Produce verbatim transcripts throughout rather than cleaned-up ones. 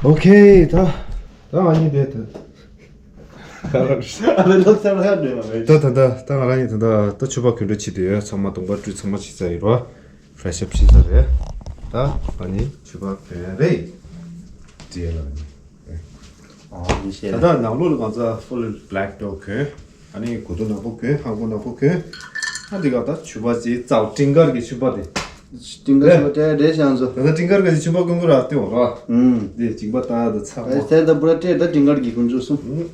ཨོ་ཁེ། ད་ད་ང་གཉིས་དེ་ད་ཨ་མེ་ལོ་ཚར་ཧ་འདྲེ་བ་མེད། ད་ད་ད་ད་ང་རང་གཉིས་ད་ད་ད་ཕྱུ་པ་གོན་འདྲ་བྱེད་དུ་ཡོད། ཚང་མ་གདོང་པ་བཀྲུས་ཚང་མ་བྱེད་ཚར་ཡོད་རོ། ཕེ་རེ་ཤི་ཨབ་བྱེད་ཚར་རེད། ད་ང་གཉིས་ཕྱུ་པ་གོན་རེད། དེ་ལ་ནི། ཨོ་ནི་ཤེས་ད་ལ། ད་ནང་ལོགས་ལ་ང་ཚོ་ཕུལ་བྷེ་ལེག་ཊོབ་གོན། ཨ་ནི་གོས་ཐུང་ནག་པོ་གོན། ལྷམ་གོག་ནག་པོ་གོན། ཨ་འདི་ག་ད་ཕྱུ་པ་ཅིག་རྩ་བ་སྤྲིན་དཀར་གྱི་ཕྱུ་པ་དེ། སྤྲིན་དཀར་ཕྱུ་པ་དེ་རེད་ཤག་ཚོ། ད་ལྟ་སྤྲིན་དཀར་གྱི་ཕྱུ་པ་གོན་གོ་ར་ལྟེ་བ་ར། ཨུམ། དེ་སྤྲིན་པ་ད་ད་ཚ་ཨེ་མ། དེ་ད་པུ་ར་སྤྲེལ་ད་སྤྲིན་དཀར་གྱི་གོན་ཆོག་སོང་། ཨུམ།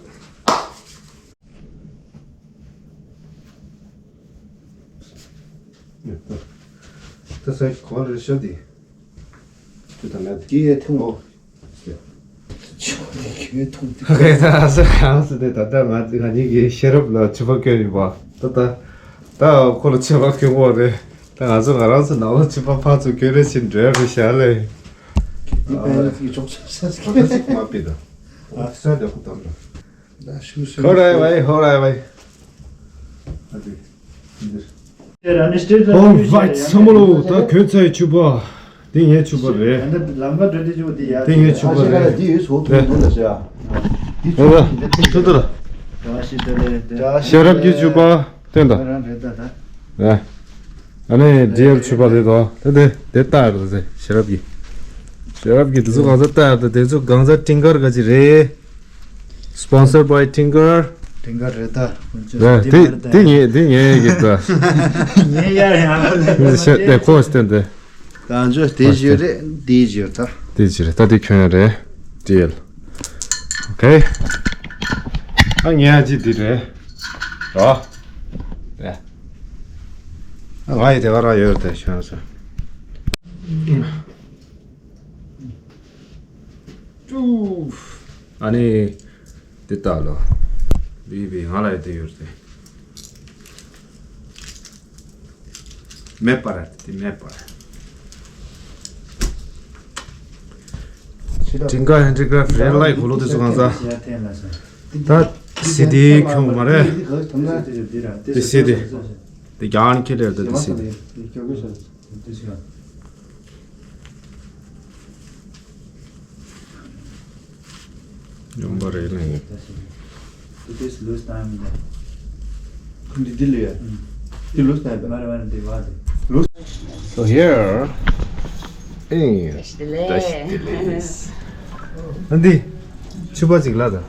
ད་ས་གོ་རེ་ཤོ་དེ། དེ་ད་ལ་དེ་ཐུང་ངོ་། ཆོ་དེ་ཁྱོད་ཐུང་དེ། ཧ་གེ་ད་ས་གང་སུ་དེ་ད་ལྟ་ང་ང་གཉིས་ཀྱི་ཤེས་རབ་ལ་ཕྱུ་པ་གྱོན་ཡིན་པ། ད་ད་ད་ཁོ་ལ་ཕྱུ་པ་གྱོན་གོ་རེད། ད་ང་ཚོ་ང་རང་ཚོ་ནང་ལ་ཕྱུ་པ་ཕར་ཚུར་གྱོན་རེ་ཕྱིན་འགྲོ་རེ་བཞག་ལེ། དེ་པའི་ནི་ཅོག་ཆ་ས་ས་མ་པི་ད། ཨ་ས་དེ་ཁུ་དམ་ད། ཧོ་རའི་ཝའི་ཧོ་རའི་ཝའི། ཨོ་རའིཊ་སམ་བྷོ་ཊ། ད་གྱོན་ཚར་ཕྱུ་པ། འདི་ངའི་ཕྱུ་པ་རེད། འདི་ངའི་ཕྱུ་པ་རེད། འདི་ཕྱུ་པ་རེད། ཨ་ཅེ་ཁ་ལ་འདི་ཡོད་ཟོ་ཐུང་ཐུང་ལ་ཟེར་ཡ། འདི་ཕྱུ་པ་འདི་ཕྱུ་པ་རེད། ཤེས་རབ་ཀྱི་ཕྱུ་པ་སྟོན་དང་། ཨ་ནི་འདི་ཡར་ཕྱུ་པ་རེད་དོ། དེ་དེ་དེ་ལྟ་ཡར་དོ། ཤེས་རབ་ཀྱི་ཤེས་རབ་ཀྱི་དེ་ཚོ་གང་ཚ་ལྟ་ཡར་དོ། དེ་ཚོ་གང་ཚ་ཊིང་ཀར་ག་ཅི་རེད། Sponsored by Tinker. ཊིང་ཀར་རེད་ད། ཡ་དེ་དེ་ངས་དེ་ངས་ཡ་གི་ད། ངས་ཡར་ཡང་ལ་ཤ་དེ་ཁོ་སྟེ་འདི། ད་ཚོ་དེ་བཞི་རེད། དེ་བཞི་ད། དེ་བཞི་རེད་ད། དེ་ཁྱོན་རེད། ཌི་ཨེལ། ཨོ་ཁེ། ཨ་ངས་ཡ་ཅི་འདི་རེད། རོ། ཡ། ཨ་ང་ཡི་དེ་ག་རང་ཡོད་རེད་ད་ཁྱོན་སོ། ཨ་ནི་དེ་ལྟ་ལོ། བི་བི་ང་ལ་ཡོད་དེ་ཡོད་དེ། མེད་པ་རེད་དེ་མེད་པ་རེད། ཊིང་ཀར་ཧེན་ཌི་ཀེ་རབ་ཊི་རེད་ལ་ཡི་གོ་ལོ་དེ་ཚོ་གང་ཟ། ད་སི་ཌི་ཁྱོང་མ་རེད། དེ་སི་ཌི། དེ་རྒྱང་ཁྱེར་རེད་དེ་སི་ཌི། ཡོང་པ་རེད་ལ་ཡིན། It is lose time. འདི་འདི་ལ་ཡ། འདི་lose time. So here is the ལས། འདི་ཕྱུ་པ་ཅིག་ལ་ད།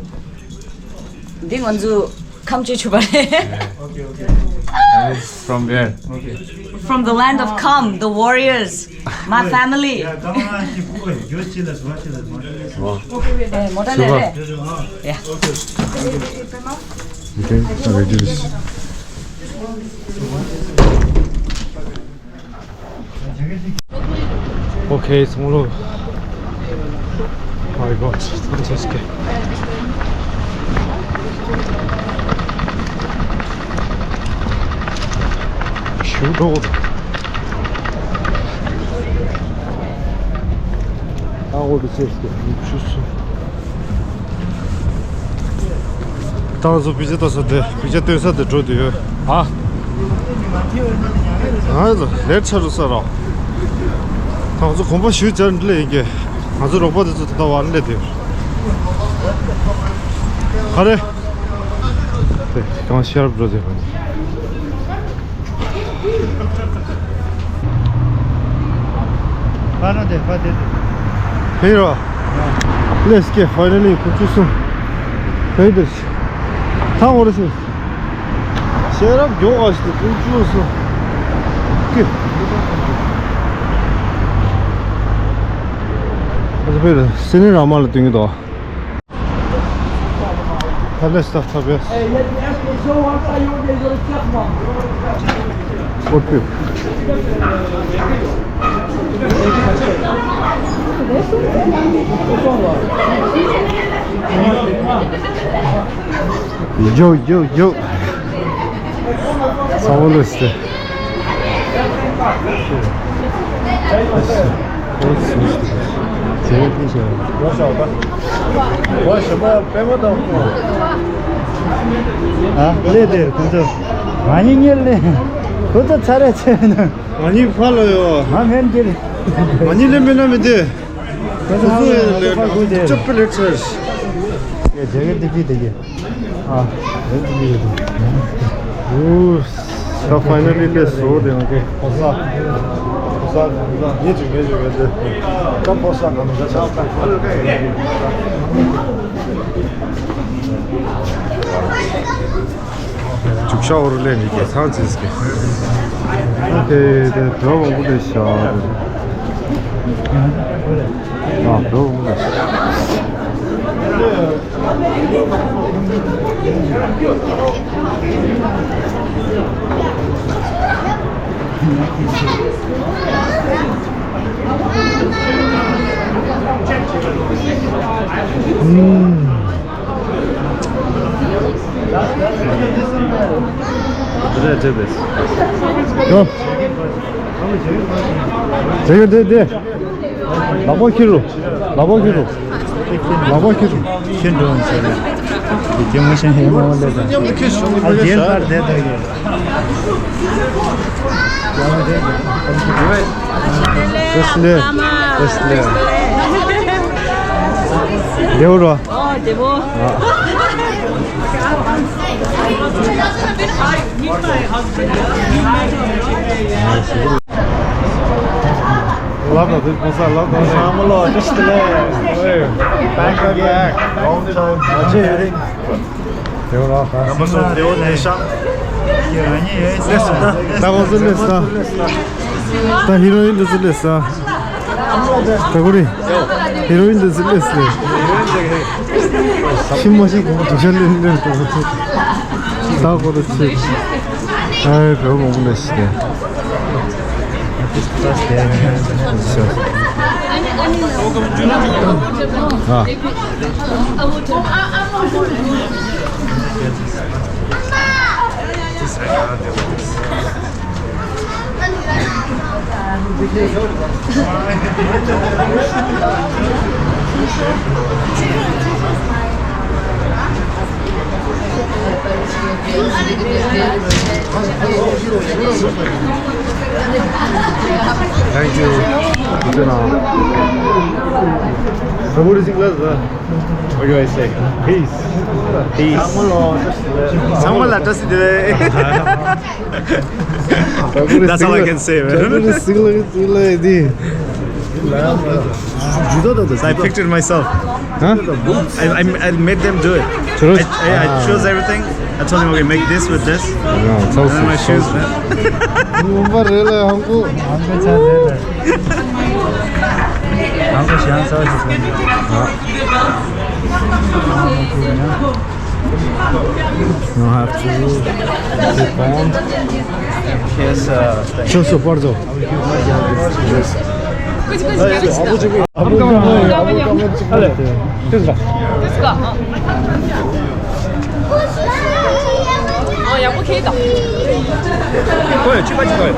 འདི་ང་ཚོ་ཁམས་ཀྱི་ཕྱུ་པ་རེད། From where? From the land of Kham, the warriors, my family. ཨེ་མོ་ཊ་ལས་རེད། ཡ། Okay, I'll do this. Okay, it's all over. My God, it's okay. Shoot off. ཨ་འོ་དེ་ཆེ་སྐད་མི་ཆུ་སོ། ད་ང་ཚོ་བི་ཇ་ལྟ་ས་དེ་བི་ཇ་སྟོན་ས་དེ་འགྲོ་དུས་ཡོད་ཨ། ང་ཚོ་ལེ་ཊི་ཆགས་འགྲོ་ས་རོགས། ད་ང་ཚོ་གོམ་པ་ཞུ་བྱར་འདི་ལས་ཡིན་གྱི། ང་ཚོ་རོགས་པ་དེ་ཚོ་ད་ལྟ་བར་སླེབས་དུས་ག་རེ། དེ་གང་ཤར་འགྲོ་དུས། ཧེ་རོ། Let's get finally ཁུ་ཆུ་སོང་། ཧེ་དེ། ཐང་འོར་སོང་། ཤེས་རབ་མགྱོགས་ཨ་ཞིག་ཏུ་ཁུ་ཆུ་སོང་། ཀི། ཨ་ཕེ་སི་ནི་ར་མ་ལ་དུང་གི་དོ། ཕ་ལེ་སི་ཐབ་ཐབ་ཡོད། ཨོ་ཁེ། ཡོ་ཡོ་ཡོ། ས་བོན་ལོས་ཏེ། ཨ་ལེ་དེར་ཁོང་ཚོ་ང་གཉིས་གཉེར་ལེ། ཁོང་ཚོ་ཚ་རེ་ཚེ་ན། ང་གཉིས་ཕ་ལ་ཡོ། ང་མེན་གྱི། ང་གཉིས་ལེ་མེད་ན་མི་དེ། ཁོ་ཚོ་ཧ་ལས་ལས་ལས་ཅོ་པི་ལེ་ཆར། ཡ་ཇེ་གེ་ཏི་ཕི་དེ་གི། ཨ། ད་ཕའི་ནལ་ལི་དེ་བཟོ་དེ་ང་གི་ཕོ་ས། ཕོ་ས་ངམ་ས་ངེ་ཅུ་ངེ་ཅུ་ངེ་ཅུ། ད་ཕོ་ས་ངམ་ས་ཆགས་ས། རྒྱུག་ཤར་ཨོ་རུ་ལེན་གྱི་རྒྱལ་ཚང་ཅིས་ཀྱི། ཨོ་ཁེ། དེ་བོད་མང་པོ་ལས་ཤར། ཨ་བོད་མང་པོ་ལས་ཤར། ཨུམ། ཡོ། ཇེ་གེ་ཏི་དེ། ལག་པ་འཁྱེར་རོ། ལག་པ་འཁྱེར་རོ། ལག་པ་འཁྱེར་རོ། ཁྱེར་འགྲོ་ཟེར་ལ། དེ་ཁྱེར་མ་ཤེས་ཧེ་མ་ལས་ད། ཨ་རྒྱན་ལྟར་བསྡད་ད་གི། བཀྲ་ཤིས་བདེ་ལེགས། བཀྲ་ཤིས་བདེ་ལེགས། བདེ་པོ་རོ། ཨོ་བདེ་པོ། ལབ་དང་དེ་གོ་ས་ལབ་དང་། ཨ་མ་ལོ། བཀྲ་ཤིས་བདེ་ལེགས། Back again. Long time. ཨ་ཅེ་ཡོད་རེད། དེ་བ་ལ་ཁ། རྣམ་པ་ཚོ་བདེ་པོ་ལས་ཤག་ད་ཁོང་ཚོ་སླེབས་སོང་། ད་ཧི་རོ་ཨིན་འདི་ཚོ་སླེབས་སོང་། ད་ཁོ་རེ། ཧི་རོ་ཨིན་འདི་ཚོ་སླེབས་སོང་། ཤི་མ་ཤི་གོང་དུ་ཤ་ལེན་ལེན་ད་ཁོ་ཚོ། ད་ཁོ་ཚོ་ཚེ། ཨ་བོད་མང་པོ་སླེབས་སོང་། ཨ། Thank you. Good job. What do you say? Peace. Peace. ཚང་མ་ལ་བཀྲ་ཤིས་བདེ་ལེགས། That's all I can say, man. I pictured myself. Huh? I, I, I made them do it. I, I, I chose everything. I told him, okay, make this with this. And then my shoes, man. You have to sit down. Yes, uh, sure, sure, bardzo. 어, 야, 뭐, 케이크다. 거예요, 추가 거예요.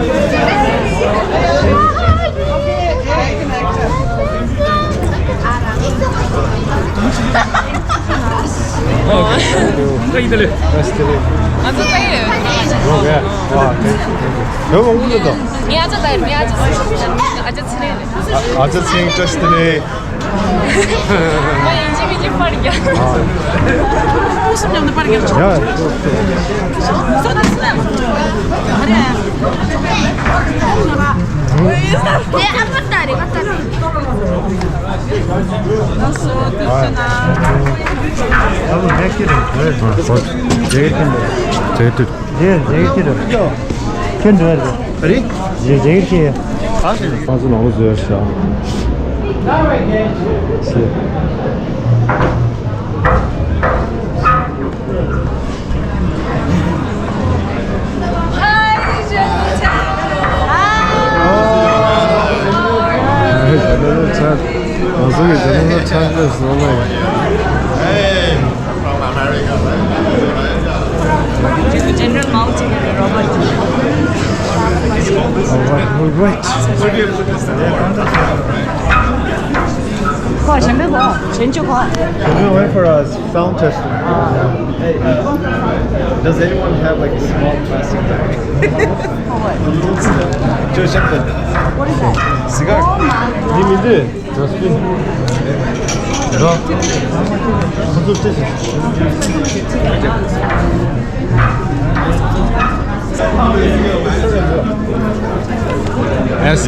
어, 가 이들래. 아, 저 사이에. 뭐, 왜? 와, 여기 온 거죠? 예, 아저 사이, 예, 아저 사이. 아저 사이. 아, 아저 사이, just today. 아, 인지, 인지 빠르게. 아. 무슨 놈도 빠르게. 야, 또, 또. 네, 안 맞다, 안 맞다. General Mao Robert. All right, all right. 와, 젬베 거, 젠주 거. Can we wait for a sound test? Does anyone have like a small plastic bag? For what? 저 샴푸. What is that? Cigar. Oh my god. 니 뭔데? 저스틴. 너. Yes.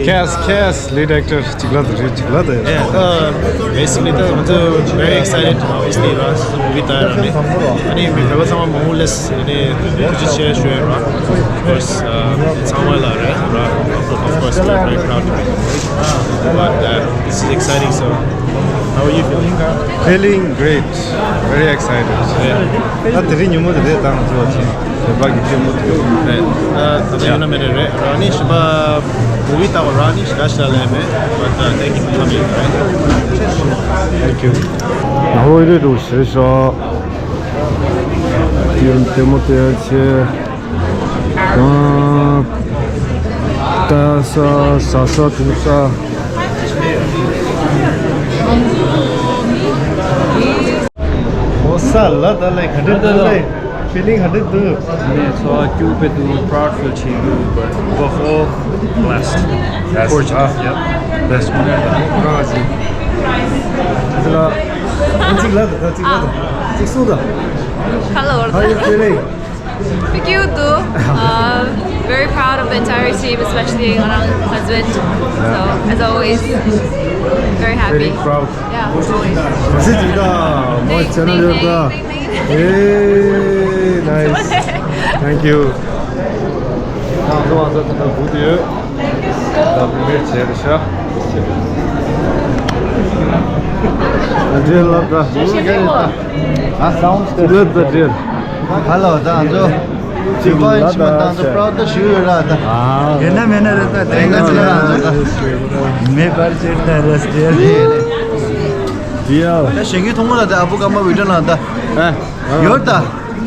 Yes, yes, lead actor. ཅིག་ལ་དེ་རེད། ཅིག་ལ་དེ། Yeah, uh, basically, the, the very excited, obviously, right? So, movie time, right? I mean, we have some more less, you know, just share, share, right? Of course, uh, it's someone like, right? Right? Of course, we're very proud to be here. But, uh, this is exciting, so how are you feeling? Feeling great, very excited. Yeah. ད་དེ་རིང་ཉིན་མོ་དེ་རེད། ད་ང་ཚོ་བ་ཆེན་བོད་པ་གི་ལྟད་མོ་དེ། རེད། ད་ད་ཡོད་ན་མེད་ན་རེད། རང་ནི་ཞིབ་པ་movie ལྟ་བ་རང་ནི་ཞིག་ཞིག་ལ་ལས་མེད། But, uh, thank you for coming, right? Thank you. ནང་ལོགས་ཡོད་འགྲོ་ཞེས་ཤོག་ཡོད་ལྟད་མོ་ལྟ་ཡ་ཆེ། ཨ། ལྟ་ས་ཟ་ས་འཐུང་ས། ཨོ་ས་ལ་ད་ལས་ག་འདྲ་འདུག་ལས། Feeling ག་འདྲ་འདུག་ངས་ཚོར་བ་སྐྱིད་པོ་འདུག Proud feel བྱེད་འདུག But overall blessed. That's, fortunate. Uh, yep. That's one of the ཅིག་ལ་ཅིག་ལ་ད་ཅིག་ལ་ད་ཅིག་གསུང་ད། Hello. How you feeling? Thank you, too. Uh, very proud of the entire team, especially my husband. So, as always, very happy. Very proud. Yeah, always. Thank you, thank you, thank you. Hey, nice. Thank you. ད་ང་ཚོ་ད་ལྟ་བུ་དེ་ད་བུ་མེད་བྱས་རེད་ཤག་འདྲེ་ལབ་ད། ཨ་sound test. འདྲེ་ད་འདྲེ། Hello, ད་ང་ཚོ་ཅིག་ལ་ད་ང་ཚོ་proud ཞུ་ཡོད་ར་ད། ཡོད་ན་མེད་ན་རེད་ད། དེ་འགའ་ཅིག་ལ་ང་ཚོ་ད་མེད་པར་བྱེད་ད་ར་སྟེ། ཡ། ད་གཞན་གྱི་ཐོག་མ་ལ་ད་ཨ་བུ་སྐར་མ་video ལ་ད། ཡོད་ད།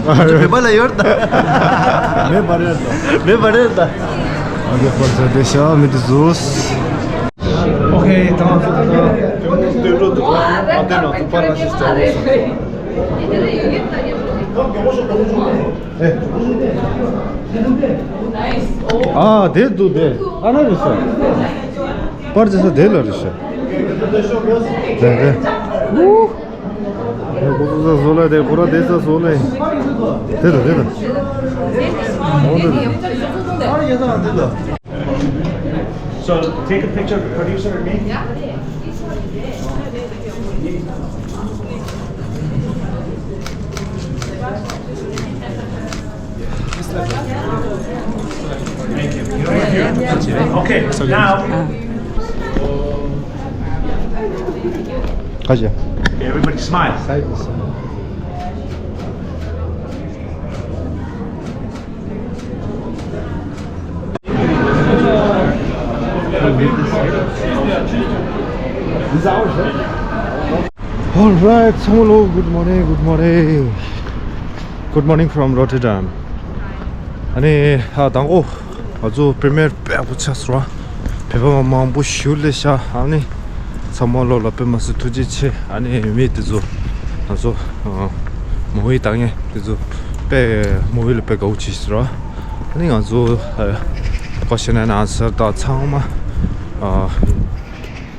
བོད་པ་ལ་ཡོད་ད། མེད་པ་རེད་ད། མེད་པ་རེད་ད། Okay, for the show, me the juice. Okay, ད་ང་ཚོ་ད་ལྟ་སྟོན་འགྲོ་འདུག་ཨ་དེ་ནང་དུ་པར་ལ་ཞིག་བྱ་བ་སོང་། ཨ་དེ་འདུག་དེ་ཨ་ན་རེད་ཤག་པར་བྱེད་ས་དེ་ལ་རེད་ཤག་དེ་དེ། ཨུ། ཁོ་ཚོ་ས་བཟོ་ལ་དེ་ཁོ་ར་དེ་ས་བཟོ་ལ། དེ་དང་དེ་དང་། འོ་དེ་དང་། So take a picture of the producer and me. Thank you. Okay, now. Everybody smile. All right, ཚང་མ་ལོ། Good morning, good morning. Good morning from Rotterdam. ཨ་ནི་ཨ་དང་པོ་ང་ཚོ་premiere དཔེ་ཡག་པོ་ཆགས་སོང་། བོད་པ་མང་པོ་ཞིག་སླེབས་ཤག་ཨ་ནི་ཚང་མ་ལོ་ལ་དཔེ་མ་སྲིད་ཐུགས་རྗེ་ཆེ། ཨ་ནི་མི་དེ་ཚོ་ང་ཚོ་ཨ་movie ལྟ་མཁན་དེ་ཚོ་དཔེ་movie ལ་དཔེ་དགའ་པོ་བྱས་སོང་། ཨ་ནི་ང་ཚོ་ཨ་question and answer དང་ཚང་མ་ཨ།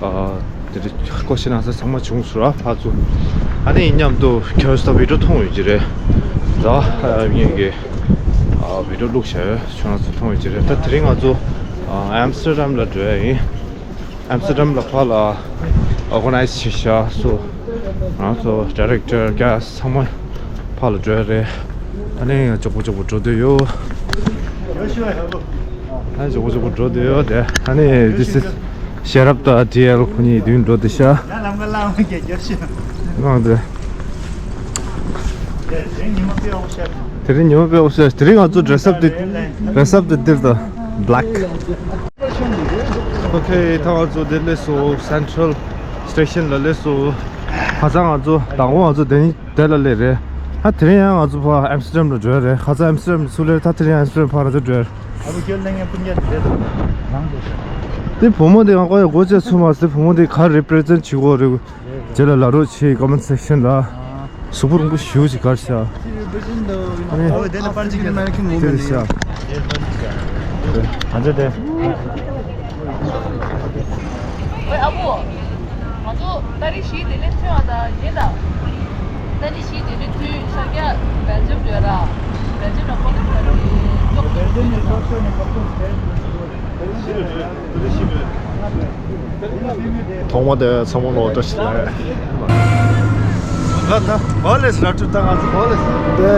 ཨ། དེ་རིང་ཀོ་ཤན་ཨན་སར་ཚང་མ་བྱུང་སོང་ར་ཕར་ཚུར། ཨ་ནི་མཉམ་དུ་ཁྱོད་ཚོ་ད་video མཐོང་ཡོད་ཀྱི་རེད། ད་ཨ་ངེད་ཀྱི་ཨ་video བླུགས་བཞག་ཡོད། ཁྱོད་རང་ཚོ་མཐོང་ཡོད་ཀྱི་རེད། ད་དེ་རིང་ང་ཚོ་ཨ་ཨམ་སི་ཊར་ཌམ་ལ་འགྲོ་ཡ་ཡིན། ཨམ་སི་ཊར་ཌམ་ལ་ཕར་ལ་organize བྱས་བཞག་སོང་། ང་ཚོ་director, cast ཚང་མ་ཕར་ལ་འགྲོ་ཡ་རེད། ཨ་ནི་མགྱོགས་པོ་མགྱོགས་པོ་འགྲོ་འདོད་ཡོད། ཨ་ནི་མགྱོགས་པོ་མགྱོགས་པོ་འགྲོ་འདོད་ཡོད་དེ། ཨ་ནི་this is ཤེས་རབ་དང་ཌི་ཨེལ་ཁོ་གཉིས་མདུན་འགྲོ་འདོད་ཤག་ཡ་ལམ་ཁ་ལམ་ཁ་རྒྱལ་རྒྱལ་ཤག་ང་དེ། དེ་རིང་ཉི་མ་དཔེ་ཡག་པོ་ཤར། དེ་རིང་ཉི་མ་དཔེ་ཡག་པོ་ཤར། དེ་རིང་ང་ཚོ་dress up དེ། dress up དེ་འདིར་དང་black Okay, ད་ང་ཚོ་དེ་སླེབས་སོང་། Central Station ལ་སླེབས་སོང་། ཁ་སང་ང་ཚོ་དང་པོ་ང་ཚོ་དེ་ནི་དེ་ལ་སླེབས་རེད། ད་དེ་རིང་ཡང་ང་ཚོ་ཕར་ཨམ་སི་ཊར་ཌམ་ལ་འགྲོ་ཡ་རེད། ཁ་སང་ཨམ་སི་ཊར་ཌམ་ཚུར་སླེབས། ད་དེ་རིང་ཨམ་སི་ཊར་ཌམ་ཕར་ང་ཚོ་འགྲོ་ཡ་རེད། ཨ་བུ་ཁྱོད་ལྷན་རྒྱས་སྤུན་ཀྱག་དེ་འདྲས་དང་ནང་དུ། དེ་བུ་མོ་དེ་ང་ཀོ་ཡ་གོ་ཅེ་ཚུ་མ་སེ་བུ་མོ་དེ་ག་རེ་པྲེ་ཛེན་བྱེད་དགོས་རེད། རྗེས་ལ་ལ་རོགས་བྱེད། ཀོ་མེན་སེག་ཤན་ལ་གཟུགས་པོ་རིང་པོ་ཞུ་ཞིག་གར་ཤག་དེ་རེད་ཤག་ང་ཚོ་དེ། ཨོའི་ཨ་བུ། ང་ཚོ་ཏ་རིག་བཞི་དེ་ལས་ཚུན་ཨ་ད་ཡིན་ད། ཏ་རིག་བཞི་དེ་ལས་ཚུན་ཤར་རྒྱག་བེལ་ཇམ་འགྲོ་ཡ་ར། བེལ་ཇམ་ལ་ཀོ་ལ་ཀོ་ལ་ཀོ་ལ་ཀོ་ལ། ཐོག་མ་དེ་ཚང་མ་ལོ་བཀྲ་ཤིས་བདེ་ལེགས། ད་ད་ཨོ་ལེས་ར་ཁྲུ་ད་ང་ཚོ་ཨོ་ལེས། དེ་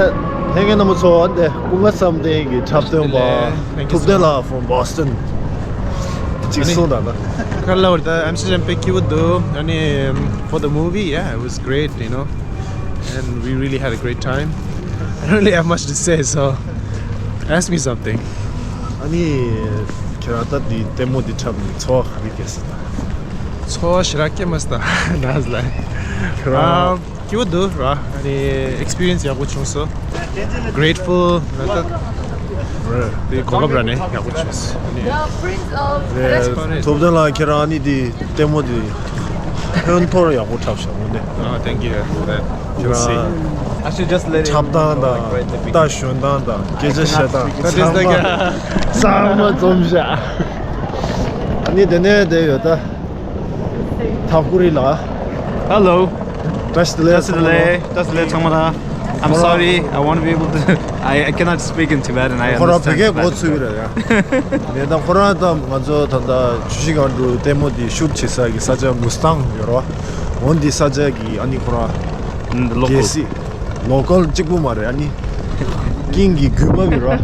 ལྷན་རྒྱས་རྣམ་པ་ཚོ་དེ་སྐུ་ངལ་བསམ་གཏན་གྱི་འཁྲབ་སྟོན་པ་ཐུབ་བསྟན་ལགས་from Boston གཅིག་གསུངས་དང་ད། ཁར་ལ་བར་ད་ཨམ་སི་ཊར་ཌམ་དཔེ་སྐྱིད་པོ་འདུག་ཨ་ནི་um, for the movie, yeah, it was great, you know, and we really had a great time. I don't really have much to say, so ask me something. ཨ་ནི་ཁྱེད་རང་ད་འདི་ལྟད་མོ་འདི་འཁྲབ་ནས་ཚོར་བ་ག་རེ་སྐྱེས་སོང་ད། ཚོར་བ་ཞེ་དྲག་སྐྱེས་མ་སོང་ད་ད་ལ། ཁྱེད་རང་སྐྱིད་པོ་འདུག་ར། ཨ་ནི་ཨེག་སི་པི་རི་ཡན་སི་ཡག་པོ་བྱུང་སོང་། Grateful ར་ད། དེ་གོ་སྐབས་ར་ནས་ཡག་པོ་བྱུང་སོང་། ཨ་ནི། The Prince of Restaurant. ཐུབ་བསྟན་ལགས་ཁྱེད་རང་ཨ་ནི་འདི་ལྟད་མོ་འདི་ཧོན་ཐོར་ཡག་པོ་འཁྲབ་ཤག་དངོས་གནས། Oh, thank you for that. We'll see. I should just let it འཁྲབ་སྟངས་དང་རྟ་ཞོན་སྟངས་དང་སྐད་ཆ་བཤད་སྟངས་ཚང་མ་ཚང་མ་འཛོམས་ཤག་ཨ་ནི་དེ་ནས་དེ་ཡོད་ད། ཐབ་ཀུ་རི་ལགས། Hello. བཀྲ་ཤིས་བདེ་ལེགས། བཀྲ་ཤིས་བདེ་ལེགས། བཀྲ་ཤིས་བདེ་ལེགས་ཚང་མ་ལ། I'm ཁོ་རང་། Sorry, I won't be able to. I, I cannot speak in Tibetan. I ཁོ་རང་བོད་understand སྐད་གོ Tibetan. ཚུགས་ཀྱི་རེད་ཡ། ངས་ད་ཁོ་རང་ད་ང་ཚོ་ད་ལྟ་ཇུ་ཤི་གང་འགྲོ་ལྟད་མོ་འདི་ཤུཊ་བྱེད་ས་གི་ས་ཆ་མུ་སི་ཏང་ཡོད་རོ། འོན་འདི་ས་ཆ་གི་ཨ་ནི་ཁོ་རང་། Mm, the local. གལ་སྲིད། ལོ་ཀལ་གཅིག་པུ་མ་རེད། ཨ་ནི་ཀིང་གི་རྒྱུད་པ་ཡིན་ར།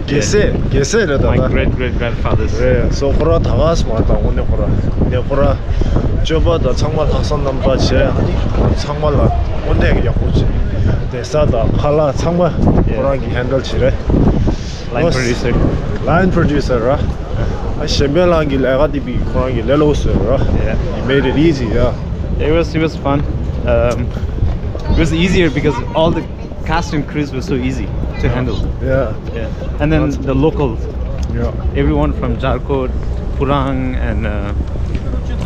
རྒྱལ་སྲས་རྒྱལ་སྲས་རེད་ད། My ད་great great grandfathers. རེད། སོ་ཁོ་རང་ད་ག་སེ་མ་ད་དངོས་གནས་ཁོ་རང་ནས་ཁོ་རང་སྤྱོད་པ་དང་ཚང་མ་ལྷག་བསམ་རྣམ་དག་བྱས། ཨ་ནི་ཚང་མ་ལ་དངོས་གནས་ཡག་པོ་བྱས། བསྡད་ས་དང་ཁ་ལག་ཚང་མ་ཁོ་རང་གིས་ཧན་ཌལ་བྱས་རེད། Line producer. Line producer ར། ཨ་གཞན་ཕན་ལགས་ཀྱི་ལས་ཀ་དེ་བི་ཁོ་རང་གིས་ལས་སླ་པོ་བཟོས་ར། Yeah. He made it easy, yeah. It was, it was fun. Um, it was easier because all the cast and crews were so easy to handle. Yeah. Yeah. And then the locals, yeah, everyone from Jarkot, Purang, and uh,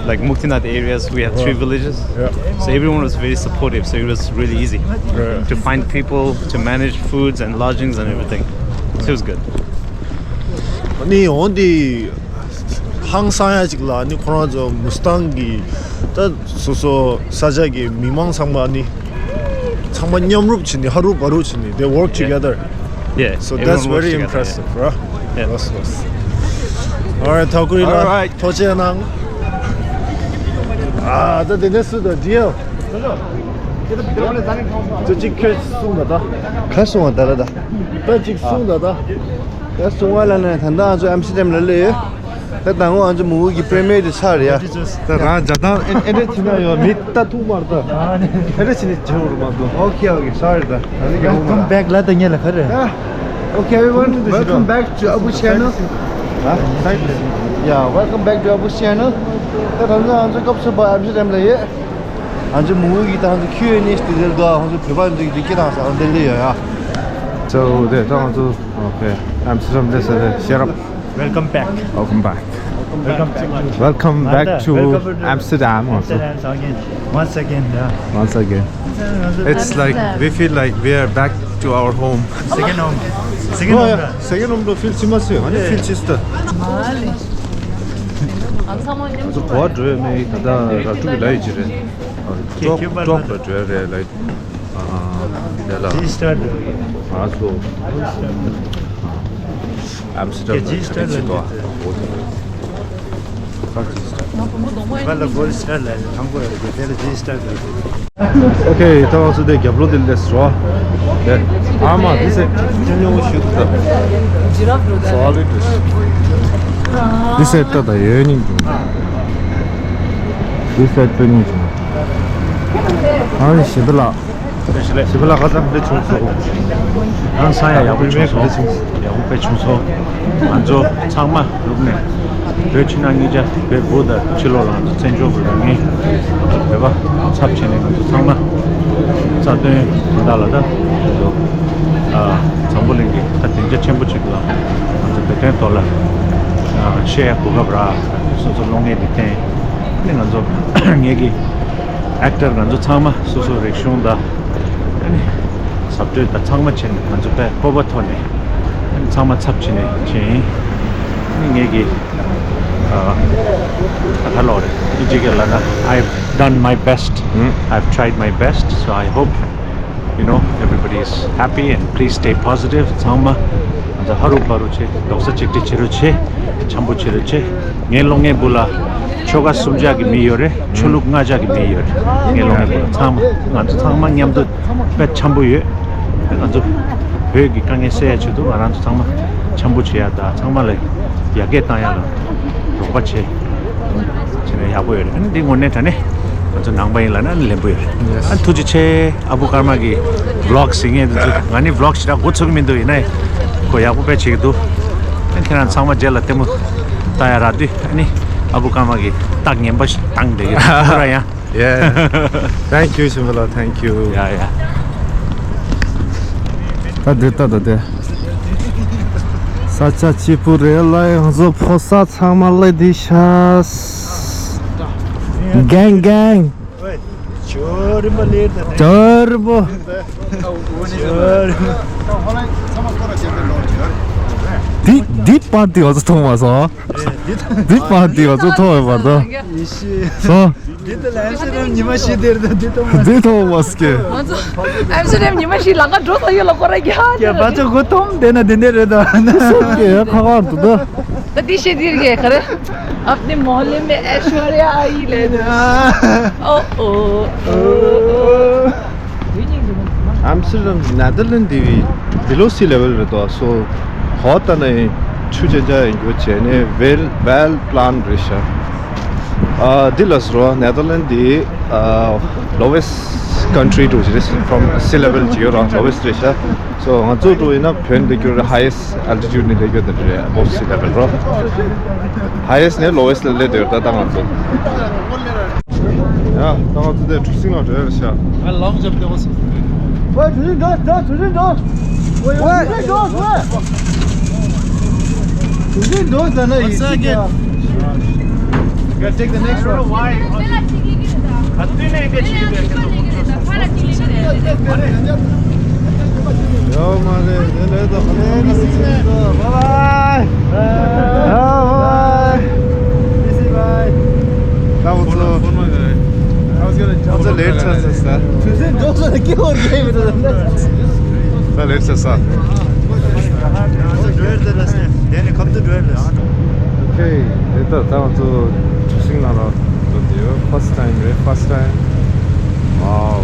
like Muktinath areas, we had three villages. Yeah. So everyone was very supportive, so it was really easy, yeah, to find people, to manage foods and lodgings and everything. So it was good. ཨ་ནི་འོན་ཏེ་ཧང་སང་ཡ་ཅིག་ལ་ཨ་ནི་ཁོ་རང་ཚོ་མུ་སི་ཏང་གི་ད་སོ་སོ་ས་ཆ་གི་མི་མང་ཚང་མ་ཨ་ནི་ཚང་མ་མཉམ་རུབ་བྱས་ནས་ཧ་རུ་བ་རུ་བྱས་ནས། They work together. Yeah. So that's very impressive, right? Yeah. That's, that's. All right, ཐབ་ཀུ་རི་ལགས། All right. ཐུགས་རྗེ་གནང་། ཨ་ད་དེ་ནས་སུ་ད་ཌི་ཨེལ། ད་གཅིག་ཁྱོད་གསུངས་ད་ད། ག་གསུངས་པ་ད་ད་ད། ད་གཅིག་གསུངས་ད་ད། ད་གསུང་བ་ལ་ནི་ད་ལྟ་ང་ཚོ་ཨམ་སི་ཊར་ཌམ་ལ་སླེབས་ཡོད། ད་ད་ངོ་ང་ཚོ་མུ་གུ་གི་པི་རི་མི་ཡར་དེ་ཚར་རེད་ཡ། ད་རང་ཇ་དང་ཨེ་ཨེ་འདྲ་བྱེད་ན་ཡོད་མི་ལྟ་ཐུག་མར་ད། ཨེ་འདྲ་བྱེད་ནི་བྱེད་འོར་མ་འདུག Okay, okay, sorry ད། Welcome back. ལ་ད་ཉེ་ལ་ག་རེ། Okay, everyone, welcome back to Abu channel. Yeah, welcome back to Abu channel. ད་ད་ང་ཚོ་སྐབས་སུ་བ་ཨམ་སི་ཊར་ཌམ་ལ་ཡོད། ང་ཚོ་མུ་གུ་གི་ད་ང་ཚོ་ཁྱུ་ཡོད་ནི་ཞིག་དེ་ལ་ང་ཚོ་བོད་པ་འདི་འདི་སྐད་བཏང་ས་འདི་ལ་ཡོད་ཡ། So དེ་ད་ང་ཚོ། Okay, ཨམ་སི་ཊར་ཌམ་ལ་སླེབས་ཡོད། Welcome back. Welcome back. Welcome back. Welcome back to Amsterdam also. Amsterdam again. Once again, yeah. Once again. It's like we feel like we are back to our home. Second home. Second home. Second home to feel similar. Feel sister. ང་ཚོ་གོ་བ་འགྲོ་ཡ་མེད། ད་ལྟ་ར་ཏྲུ་གི་ལ་ཡི་ཅི་རེད། ཀྲོག་ཀྲོག་ལ་འགྲོ་ཡ་རེད་ལ། ཨ་དེ་ལ་ཇི་སི་ཊར་འགྲོ་ཡ་རེད། ང་ཚོ་ཨམ་སི་ཊར་ཇི་སི་ཊར་ལ་འགྲོ་ཡ་རེད། ང་ལ་གོ་ལ་ཇི་སི་ཊར་ལ་དང་པོ་རེད། དེ་ལ་ཇི་སི་ཊར་འགྲོ་ཡ་རེད། Okay, ད་ང་ཚོ་དེ་རྒྱབ་ལོགས་དེ་སླེབས་སོང་། དེ་ཨ་མ་འདི་ཟེར་ཅི་ཉོ་ཞུ་ཐུབ་ད། Solid. འདི་ཟེར་ད་ད་ཡོད་ནི་འདི་ཟེར་ད་ནི་ཨ་ནི་ཞི་བདེ་ལགས། ཞི་བདེ་ལགས་ཁ་སང་འདི་བྱུང་སོང་། ཨང་སང་ཡ་ཡག་པོ་བྱུང་སོང་། ཡག་པོ་དཔེ་བྱུང་སོང་། ང་ཚོ་ཚང་མ་ལུག་ནས་བོད་ཕྱི་ནང་གཉིས་ཆ་བོད་བུ་དང་ཕྱི་ལོགས་ལ་ང་ཚོ་བཙན་བྱོལ་བོད་པ་ངས་བོད་པ་ཚབ་བྱས་ནས་ང་ཚོ་ཚང་མ་རྩ་དོན་དོན་དག་ལ་ད་ང་ཚོ་ཨ་འཛམ་བུ་གླིང་གི་ད་སྡིངས་ཆ་ཆེན་པོ་ཅིག་ལ་ང་ཚོ་བོད་དོན་ཐོག་ལ་ བཤད་ཡ་གོ་སྐབས་རག་སོ་སོ་གློག་བརྙན་འདི་བསྟན། ཨ་ནི་ང་ཚོ་ངེད་ཀྱི་ཨེག་ཊར་ང་ཚོ་ཚང་མ་སོ་སོ་རིག་གཞུང་དང་ཨ་ནི་ཟབ་སྤྲོས་དང་ཚང་མ་བྱས་ནས་ང་ཚོ་དཔེ་སྤོབས་པ་ཐོག་ནས་ཨ་ནི་ཚང་མ་ཚབ་བྱས་ནས་བྱས་ཡིན། ཨ་ནི་ངེད་ཀྱི་ཨ་ད་ག་ལོག་རེད། ཨིན་ཇི་སྐད་ལབ་ན། I've done my best. I've tried my best. So I hope you know, everybody is happy and please stay positive. ཚང་མ་ང་ཚོ་ཧ་རུ་བ་རུ་བྱེད། རྡོག་རྩ་གཅིག་སྒྲིལ་བྱེད་རོགས་བྱེད། འཆམ་པོ་བྱེད་རོགས་བྱེད། ངའི་གློག་བརྙན་པོ་ལ་ཆོལ་ཁ་གསུམ་ཆ་གི་མི་ཡོད་རེད། ཆོས་ལུགས་ལྔ་ཆ་གི་མི་ཡོད་རེད། ངའི་གློག་བརྙན་པོ་ལ་ཚང་མ་ང་ཚོ་ཚང་མ་མཉམ་དུ་དཔེ་འཆམ་པོ་ཡོད། ང་ཚོ་བོད་ཀྱི་དཀའ་ངལ་སེལ་ཡ་ཆེད་དུ་ང་རང་ཚོ་ཚང་མ་འཆམ་པོ་བྱེད་ཡ་དང་ཚང་མ་ལ་ཡར་རྒྱས་བཏང་ཡ་ལ་རོགས་པ་བྱེད། བྱས་ན་ཡག་པོ་ཡོད་རེད། ཨ་ནི་འདི་དངོས་གནས་དྲང་གནས་ང་ཚོ་ནང་པ་ཡིན་ལབ་ན་ཨ་ནི་ལེན་པོ་ཡོད་རེད། ཨ་ནི་ཐུགས་རྗེ་ཆེ། ཨ་བུ་ཀརྨ་གི་ཝི་ལོག་ཟིན་ངེས་འདུག་ང་ནི་ཝི་ལོག་ཞེ་དྲག་འགོ་ཚུགས་ཀྱི་མི་འདུག་ཡིན་ནའི་ཁོ་ཡག་པོ་དཔེ་བྱེད་ཀྱི་འདུག་ཨ་ནི་ཁྱེད་རང་ཚང་མ་རྗེས་ལ་ལྟད་མོ་ལྟ་ཡ་རག་དུས་ཨ་ནི་ཨ་བུ་ཀརྨ་གི་རྟགས་ངན་པ་ཞིག་བཏང་བསྡད་ཀྱི་རེད། ཁོ་རང་ཡང་། Yeah. Thank you, Chimbala. Thank you. Yeah, yeah. ད་འདི་ལྟ་ད་དེ། ས་ཆ་སྐྱིད་པོ་རེད་ལ་ང་ཚོ་ཕོ་གསར་ཚང་མ་སླེབས་བསྡད་ཤག Gang, gang. ཇོ་རིན་པོ་ལེར་ད། ཇོ་རིན་པོ། ཇོ་རིན་པོ། འདི་འདི་པར་འདི་ང་ཚོ་མཐོང་མ་སོང་། འདི་པར་འདི་ང་ཚོ་མཐོང་མེད་པར་ད། ཡེ་ཤེས། སོང་། འདི་ད་ལ་ཨེམ་སི་ཊར་ཌམ་ཉི་མ་བཞི་དེར་ད་འདི་མཐོང་མ། འདི་མཐོང་མ་སོང་ཀྱེ། ང་ཚོ་ཨེམ་སི་ཊར་ཌམ་ཉི་མ་བཞི་ལམ་ཁ་འགྲོ་ས་ཡོད་ལ་སྐོར་ར་རྒྱག་ཡ་ཀྱེ་བ་ཚོ་གོ་ཐོམ་དེ་ན་དེ་འདྲ་རེད་ད། སོང་ཀྱེ་ཡ་ཁ་ཁ་འདུག་ད། ད་འདི་བཤད་དེ་རེད་ག་རེ། अपने मोहल्ले में ऐश्वर्या आई ले दो। ओ ओ ओ ओ। ཨམ་སི་ཊར་ཌམ་ནེ་དར་ལེན་ཌི་བི་below sea level རེད་དོ། སོ་ཧོ་ད་ནི་ཆུ་ཅན་ཅན་ཡིན་རྒྱུ་བྱས་ནས་well well planned རེད་ཤག་ཨ་འདི་ལ་སོ་ནེ་དར་ལེན་ཌི་འདི་ཨ་lowest country to རེད། from sea level ཇི་ཡོད་རང་lowest རེད་ཤག་སོ་ང་ཚོ་འགྲོ་ཡིན་ན་བོད་འདི་གྱུར་highest altitude ནས་སླེབས་ཡོད་དེ་རེད། above sea level རོ། highest ནས་lowest ལ་སླེབས་དེ་ཡོད་ད་ད་ང་ཚོ། ཡ་ད་ང་ཚོ་དེ་གྲུ་གཟིངས་ལ་འགྲོ་ཡ་རེད་ཤག་ང་ལོང་འཇབ་དེ་བ་སོང་། ཝེ་གྲུ་གཟིངས་འགྲོ་ད་གྲུ་གཟིངས་འགྲོ། ཝེ་གྲུ་གཟིངས་འགྲོ་ཟེར། གྲུ་གཟིངས་འགྲོ་ཟེར་ན་ཡིན། Gotta take the next one. ཡོད་མ་རེད། དེ་ལས་ད་ཧ་ལས་ནི་སི་སི། Bye bye. Bye bye. སི་སི་bye. ད་འུ་ཚོ། འུ་ཚོ་ལེ་ཊི་ཆགས་ཚར་ས། དུས་ཚོད་འགྲོ་ས་ལ་སྐྱེ་བོ་རྒྱལ་མི་འདུག་ད་ལེ་ཊི་ཆགས་ས། འུ་ཚོ་འགྲོ་ཡ་རེད་ད་ལ་སེ། དེ་ནི་ཁབ་ཏུ་འགྲོ་ཡ་རེད། Okay, དེ་ལྟར་ད་ང་ཚོ་གྲུ་གཟིངས་ནང་ལ་འགྲོ་གི་ཡོད། First time རེད། First time. Wow.